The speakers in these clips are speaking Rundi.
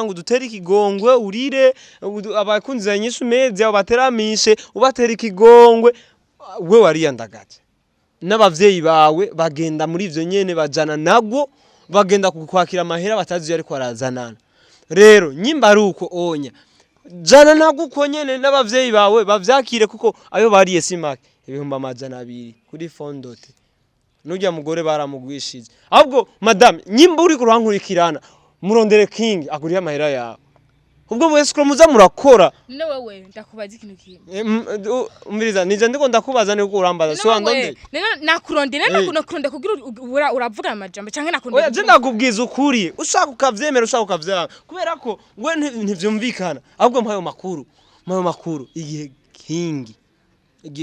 Ngo udutere ikigongwe, urire abakunzi ba Inyishu Media, ubateramishe, ubatera ikigongwe. We wariyandagaje n'abavyeyi bawe, bagenda muri ivyo nyene, bajana nagwo, bagenda kukwakira amahera batazi iyo ariko barazanana. Rero nyimba ari uko onya, jana nagwo uko nyene, n'abavyeyi bawe bavyakire, kuko ayo bariye si make, 200,000 kuri fond de teint. Nurya mugore baramugwishije. Ahubwo madame, nyimba uriko urankurikirana, murondere King aguriye amahera yawe. Ubwo wese ko muza murakora. None wewe, ndakubaza ikintu kimwe. Umviriza, nije ndiko ndakubaza, niko urambaza si wandondeye. None nakurondera, nakurondera kugira uravuga amajambo canke nakurondera? Oya, je ndakubwiza ukuri, ushaka ukavyemera, ushaka ukavyanga, kubera ko we ntivyumvikana. Ahubwo mpayo makuru, mpayo makuru, igihe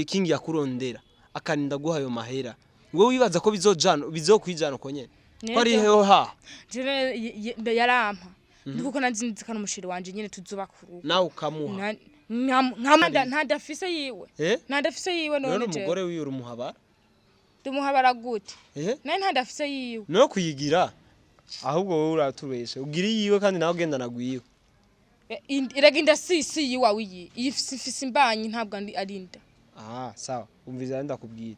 King yakurondera akarinda guha ayo mahera, wewe wibaza ko bizojana, bizokwijana uko nyene, ko ari heho ha? Jewe yarampa kuko nanzi nzi ko ari umuchéri wanje nyene, tuzubaka urugo. Nawe ukamuha? Nta ndafise yiwe. Eh? Nta ndafise yiwe. None None jewe umugore wiwe urumuhabara? Ndumuhabara gute? Eh? Naye nta ndafise yiwe. No kuyigira, ahubwo wowe uratubeshe, ugira iyiwe kandi nawe ugendana gwiwe. Erega inda si yiwawe, iyi iyi ifise imbanyi, ntabwo ari inda. Ah, sawa, umviriza, ndakubwira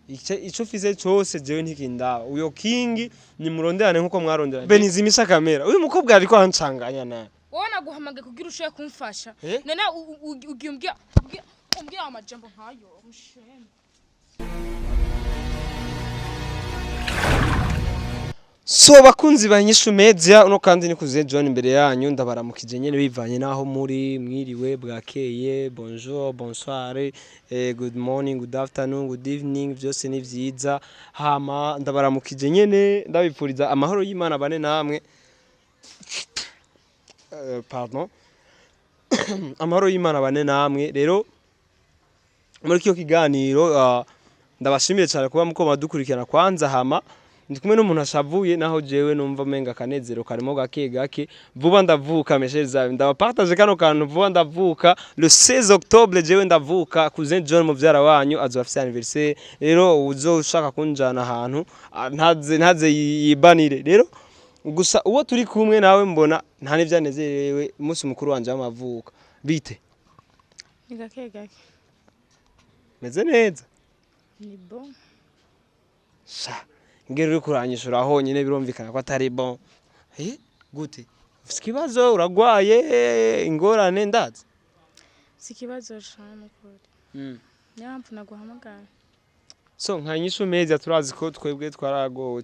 ico ufise cose jewe ntikindaba. Uyo King nimuronderane nkuko mwaronderanye. Benizimisha kamera, uyu mukobwa ariko ancanganya nawe. Wowe naguhamagaye kugira ushobore kumfasha. Eh? None ugiye umbwira amajambo nkayo, musheme. So bakunzi ba Inyishu Media, uno kandi ni kuze John imbere yanyu. Ndabaramukije nyene bivanye naho muri, mwiriwe, bwakeye, bonjour, bonsoir, good morning, good afternoon, good evening, byose ni vyiza. Hama ndabaramukije nyene, ndabipfuriza amahoro y'Imana bane namwe. Pardon, amahoro y'Imana bane namwe. Rero muri kiyo kiganiro, ndabashimiye cyane kuba muko madukurikirana. Kwanza hama ndi kumwe n'umuntu ashavuye, naho jewe numva umenga akanezero karimo gake gake. Vuba ndavuka, mes chers amis, ndabapartage kano kantu. Vuba ndavuka, le 16 octobre jewe ndavuka. Cousin John muvyara wanyu azoba afise anniversaire. Rero uzo ushaka kunjana ahantu, ntaze yibanire. Rero gusa uwo turi kumwe nawe mbona nta n'ivyanezerewe umunsi mukuru wanje w'amavuko. Bite? Ni gake gake. Meze neza. Ni bon. Sha, ngero uri kuranyishura honyine, birumvikana ko atari bon. Gute, ufise ikibazo? Uragwaye? Ingorane ndazi? Si ikibazo cane ukuri, niyo mpamvu naguhamagara. So nka Inyishu Media turazi ko twebwe twaragowe,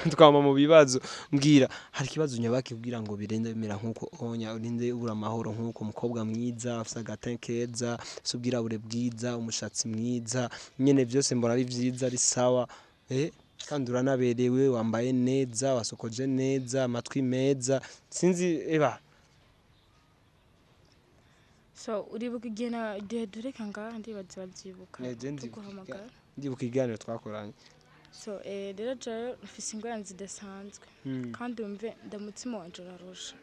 twama mu bibazo. Mbwira, hari ikibazo nyabaki kugira ngo birende bimera nkuko onya, urinde ubura amahoro nkuko? Umukobwa mwiza, afise agatin keza, afise ubwirabure bwiza, umushatsi mwiza nyene, byose mbona ari vyiza, ari sawa, kandi uranaberewe, wambaye neza, wasokoje neza, amatwi meza, sinzi eba. So uribuka igihe na igihe dureka ngaha? Ndibaza urabyibuka. Je ndibuka. Tuguhamagara. Ndibuka ikiganiro twakoranye. So rero jewe mfise ingorane zidasanzwe, kandi wumve, ndamutima wanje urarusha.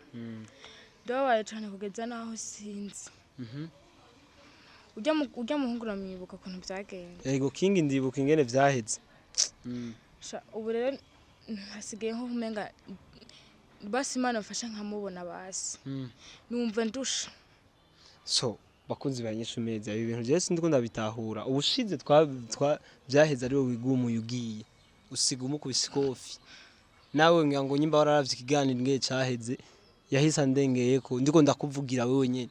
Ndababaye cane kugeza naho sinzi. Urya muhungu uramwibuka ukuntu vyagenze? Ego, King, ndibuka ingene vyaheze. Sha, ubu rero hasigaye nko kumenga basi Imana mfasha nkamubona basi, numva ndusha. So bakunzi ba Inyishu Media, ibi bintu jewe sindiko ndabitahura. Ubushize twa vyaheze ari wowe wigumuye, ugiye usiga umukubise ikofi. Nawe ngira ngo nyimba wararavye ikiganiro ingene caheze, yahise andengeyeko ndiko ndakuvugira wewe nyene.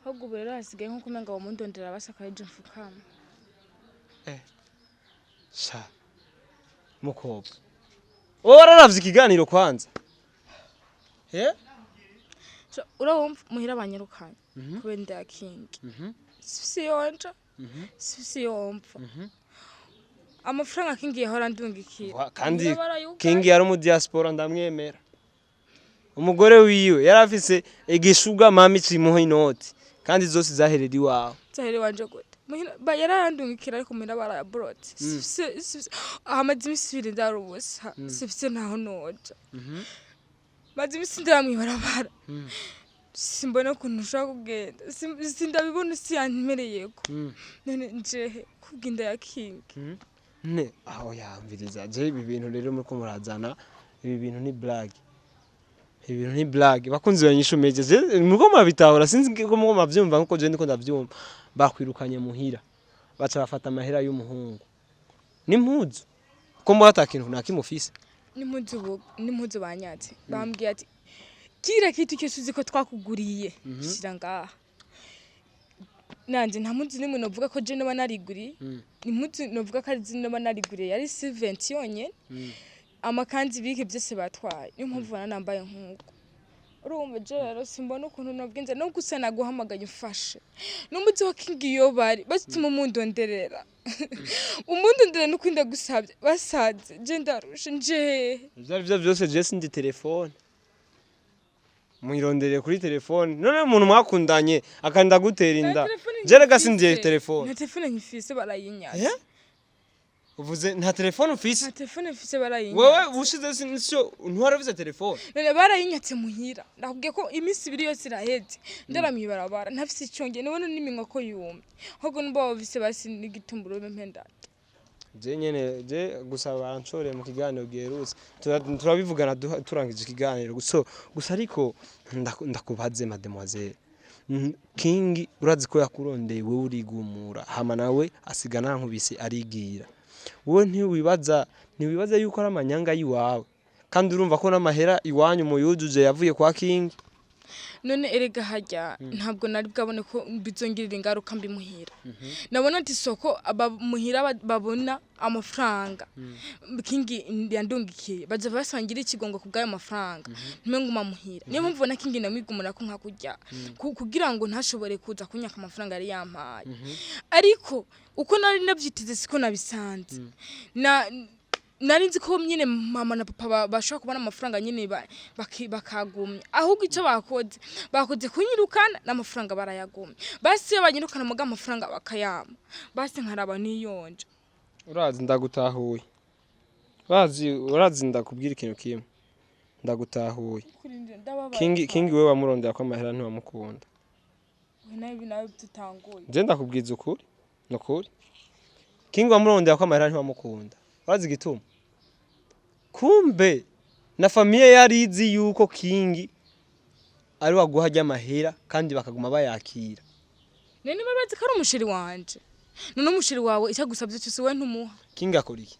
Ahubwo ubu rero hasigaye nko kumenga womundondera basi akayeje mfukama. Sha mukobwa, wowe wararavye ikiganiro kwanza? So, urabumva muhira banyirukanye kubera inda ya King. Sifise yonja, sifise yomva amafaranga King yahora ndungikira. Kandi Muhira barayugaye. King yari mu diaspora, ndamwemera. Umugore wiwe yari afise igisugar mummy cimuha inoti, kandi zose zaherera iwawe. Zahere wanje gute? Muhira yarayandungikira, ariko muhira barayaborotse. Sifise ahamaze iminsi 2 ndara ubusa, sifise ntaho noja. Maze iminsi ndara mw'ibarabara, simbona ukuntu ushobora kugenda. Sindabibona isi yanmereyeko. None njehe kubw'inda ya King? Ne aho yamviriza, je ibi bintu rero muriko murazana, ibi bintu ni blague. Ibintu ni blague, bakunzi banyishu meje muko murabitahura, sinzi ko muko muravyumva nkuko je ndiko ndavyumva. Bakwirukanye muhira, baca bafata amahera y'umuhungu n'impuzu, ko mbona ata kintu na kimwe ufise. N'impuzu n'impuzu banyatse, bambwiye ati kira kitu cyose uzi ko twakuguriye shira ngaha. Nanje nta mpuzu nimwe novuga ko je noba nariguriye. Impuzu novuga ko ari noba nariguriye yari siventi yonyene. Amakanzu, ibiki byose batwaye, niyo mpamvu ubona nambaye nk'uko. Urumva je rero simbona ukuntu nobwenze no gusa naguhamagaye umfashe n'umuzi wa Kingi iyo bari batuma umundonderera, umundondera nuko ndagusabye basaze, je ndarushe nje hehe? Ivyo ari vyo vyose, je sindi telefone mwirondereye kuri telefone. None umuntu mwakundanye akanda gutera inda, je rega sindiye telefone. Nta telefone nkifise, barayinyaze. Eh? Uvuze nta telefone ufise? Nta telefone mfise, barayinyaze. Wewe ushize siyo ntiwari ufise telefone? None barayinyatse muhira, ndakubwiye ko iminsi 2 yose iraheze ndara mw'ibarabara, ntafise ico ngiye nibona n'iminwa ko yumye, ahubwo numva wabise basi n'igitumburo mpenda. Je nyene je gusa baranshoreye mu kiganiro giherutse. Turabivugana turangije ikiganiro gusa. Gusa ariko ndakubaze mademoiselle. King urazi ko yakurondeye, wewe urigumura, hama nawe asiga nankubise arigira. Wowe ntiwibaza yuko ari amanyanga yiwawe, kandi urumva ko n'amahera iwanyu muyujuje yavuye kwa King? None erega harya ntabwo nari bwabone ko bizongirira ingaruka mbi muhira. Nabona ati soko aba muhira babona amafaranga Kingi yandungikiye, baza basangira ikigongo ku bw'ayo mafaranga, ntume nguma muhira. Niyo mpamvu ubona Kingi namwigumura ko nka kurya kugira ngo ntashobore kuza kunyaka amafaranga yari yampaye. Ariko uko nari nabyiteze siko nabisanze. Na nari nzi ko nyine mama na papa bashobora kubona amafaranga nyine bakagumya, ahubwo icyo bakoze, bakoze kunyirukana n'amafaranga barayagumya. Basi iyo banyirukana muga amafaranga bakayama, basi nkaraba niyonja. Urazi ndagutahuye, urazi ndakubwira ikintu kimwe, ndagutahuye. King we wamurondera ko amahera, ntiwamukunda. Nawe nawe tutanguye. Je ndakubwiza ukuri, nukuri King wamurondera ko amahera, ntiwamukunda. Urazi igituma? Kumbe na famille yari izi yuko King ari waguha ry'amahera, kandi bakaguma bayakira. None niba bazi ko ari umuchéri wanje, none umuchéri wawe icyo agusabye cyose we ntumuha? King akora iki?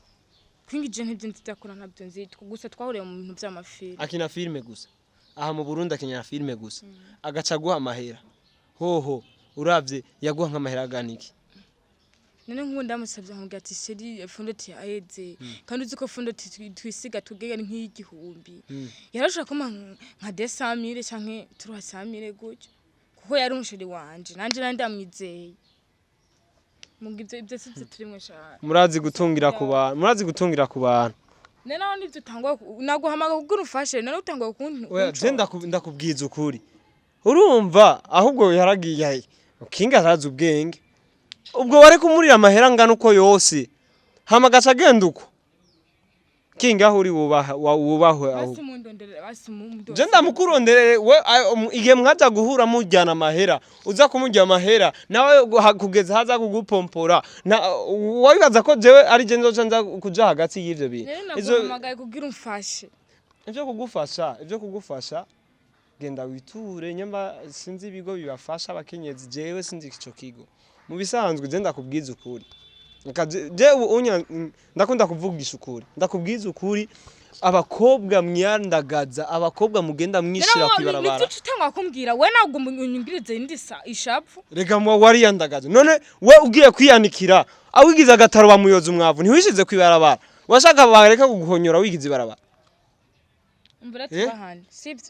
Kingi je ntibyo nzi byakora, ntabyo nzi, gusa twahuriye mu bintu by'amafilm. Akina filime gusa aha mu Burundi, akina filime gusa, agaca aguha amahera. Hoho uravye yaguha nk'amahera agana iki? None nk'ubu ndamusabye nkamubwira ati chéri, fond de teint yaheze, kandi uzi ko fond de teint twisiga tugega ni nk'iy'igihumbi, yarashobora kumpa nka 200 000 canke 300 000 gutyo, kuko yari umuchéri wanje, nanje nari ndamwizeye. Muga ivyo sivyo turimwe cane. Murazi gutungira ku bantu, murazi gutungira ku bantu. None nawe nivyo utangwa naguhamagara kugira umfashe, none utangwa kuntu. Oya, je ndakubwiza ukuri, urumva ahubwo yaragiye. King arazi ubwenge, ubwo wari kumurira amahera angana uko yose, hama agaca agenda uko. King aho uri wubaha wubahwe aho. Basi mundonderere, basi mundonderere. Je ndamukurondere we igihe mwaza guhura mujyana amahera, uza kumurya amahera nawe kugeza haza kugupompora na wabibaza ko jewe ari je nzoca nza kuja hagati y'ivyo bintu. Rero Ivyo naguhamagaye kugira umfashe. Ivyo kugufasha, genda witure nyamba sinzi ibigo bibafasha abakenyezi, jewe sinzi ico kigo. Mu bisanzwe je ndakubwiza ukuri. Reka je ubu unya ndakunda kuvugisha ukuri, ndakubwiza ukuri, abakobwa mwiyandagaza, abakobwa mugenda mwishira kwibarabara. Nivyo utangwa kumbwira we, ntabwo unyumvirize indi ishapu. Rega mwa wariyandagaza, none we ugiye kwiyanikira awigize agataro bamuyoza umwavu, ntiwishize kwibarabara, washaka bareka kuguhonyora wigize ibarabara. Umvira, Eh? tubahane sibyo?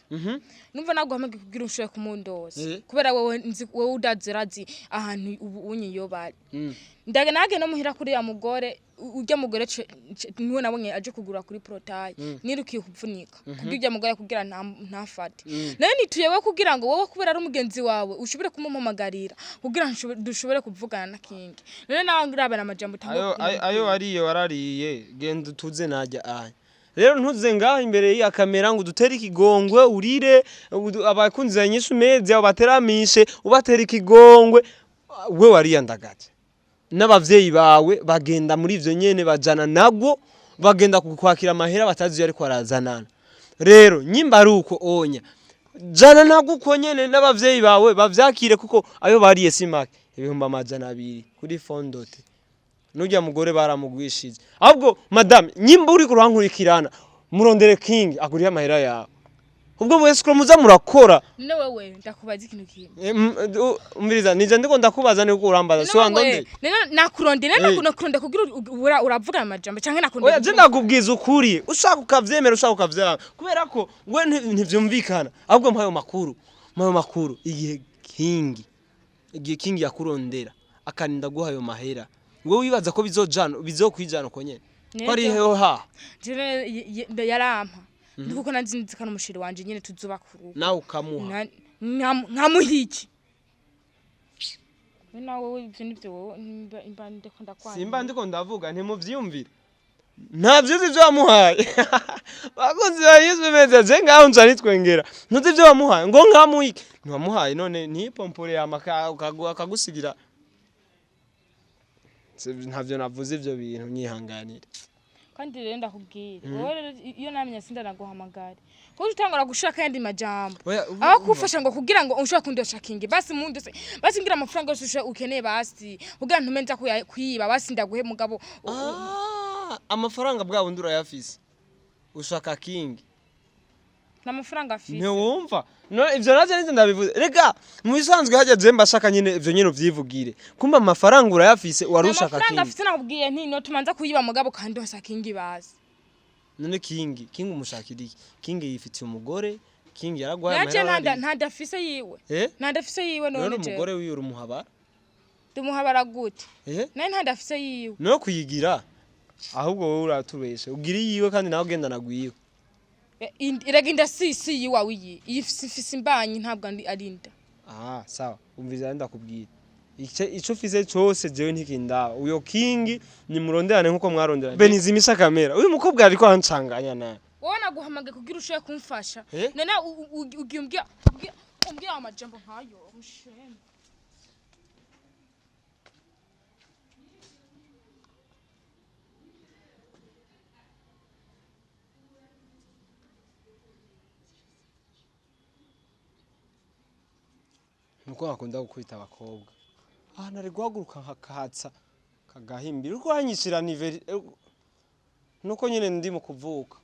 Numva naguhamagaye kugira ushobore kumundoza kubera wowe nzi wowe udazi, urazi ahantu ubu unyi bari. Ndaga nage no muhira kuri ya mugore urya mugore niwe nabonye aje kugura kuri portail, nirukiye kupfunika kugira urya mugore kugira ntafate. Nayo nituye we kugira ngo wowe kubera ari umugenzi wawe ushobore kumumpamagarira kugira dushobore kuvugana na King. None nawe ngirabana amajambo utangwa. Ayo wariye warariye, genda utuze najya aya. Rero ntuze ngaho imbere ya kamera ngo udutere ikigongwe urire abakunzi ba Nyishu Media ubateramishe, ubatera ikigongwe. We wariyandagaje n'abavyeyi bawe bagenda muri ivyo nyene, bajana nabwo bagenda kukwakira amahera batazi iyo ariko arazanana. Rero nyimba ari uko onya jana ntabwo uko nyene n'abavyeyi bawe bavyakire, kuko ayo bariye si make, 200,000 kuri fond de teint. Nurya mugore baramugwishije. Ahubwo madame, nyimba uri kurankurikirana, murondere King aguriye amahera yawe, ubwo bwese ko muza murakora. None wewe, ndakubaza ikintu kimwe. Umviriza, nije ndiko ndakubaza, niko urambaza si wandondeye. None nakurondera, nakurondera kugira uravuga amajambo canke nakurondera? Oya, je ndakubwiza ukuri, ushaka ukavyemera, ushaka ukavyanga, kubera ko we ntivyumvikana. Ahubwo mpayo makuru, mpayo makuru, igihe King yakurondera akarinda guha ayo mahera, wewe wibaza ko bizojana, bizokwijana uko nyene ko ari heho ha? Jewe yarampa ni kuko nanzi nzi ko n'umushiri wanje nyene tuzubaka urugo. Nawe ukamuha? Nkamuha iki? We nawe, wowe ivyo nivyo, wowe imba ndiko ndakwanga. Simba ndiko ndavuga, ntimuvyiyumvire, nta uzi ivyo wamuhaye. Bakunzi ba Yesu meza, je ngaho nca nitwengera. Ntuzi ivyo wamuhaye ngo nkamuha iki? Ntiwamuhaye, none ntipompore yama akagusigira. Ntavyo navuze ivyo bintu, nyihanganire. Kandi rero ndakubwira, wowe rero iyo namenya sindanaguhamagara, kuko utangura gushaka ayandi majambo. Oya, aho kufasha ngo kugira ngo ushobora kundosha Kingi, basi mundose, basi ngira amafaranga yose ukeneye, basi kugira ntume nza kuyiba, basi ndaguhe mugabo Ah, amafaranga bwa bundi urayafise, ushaka King. N'amafaranga afise. Ntiwumva no ivyo navyo nivyo ndabivuze. Rega mu bisanzwe hajya je mbashaka nyine ivyo nyine uvyivugire, kumba amafaranga urayafise, wari ushaka Amafaranga King. afise, nakubwiye nti no tumanza kuyiba mugabo kandosa Kingi basi. None King umushakira iki? King yifitiye umugore, King yaraguhaye Naje amahera ntanda wariye. ntandafise yiwe. Eh? Ntandafise yiwe. None None je umugore wiwe urumuhabara? Ndumuhabara gute? Eh? Naye ntandafise yiwe. No kuyigira, ahubwo wowe uratubeshe, ugira iyiwe kandi nawe ugendana gwiwe. Erega inda si yiwawe, iyi iyi ifise imbanyi, ntabwo ari inda. Ah, sawa, umviriza, ndakubwira ico ufise cose jewe ntikindaba. Uyo King nimuronderane nkuko mwaronderanye. Benizimisha kamera, uyu mukobwa ariko ancanganya nawe. Wowe naguhamagaye kugira ushobore kumfasha. Eh? None ugiye umbwira amajambo nkayo musheme. Nuko bakunda gukubita abakobwa. Aha nari guhaguruka nkakatsa kagahimbira, uriko uranyishira niveri, nuko nyine ndi mu kuvuka.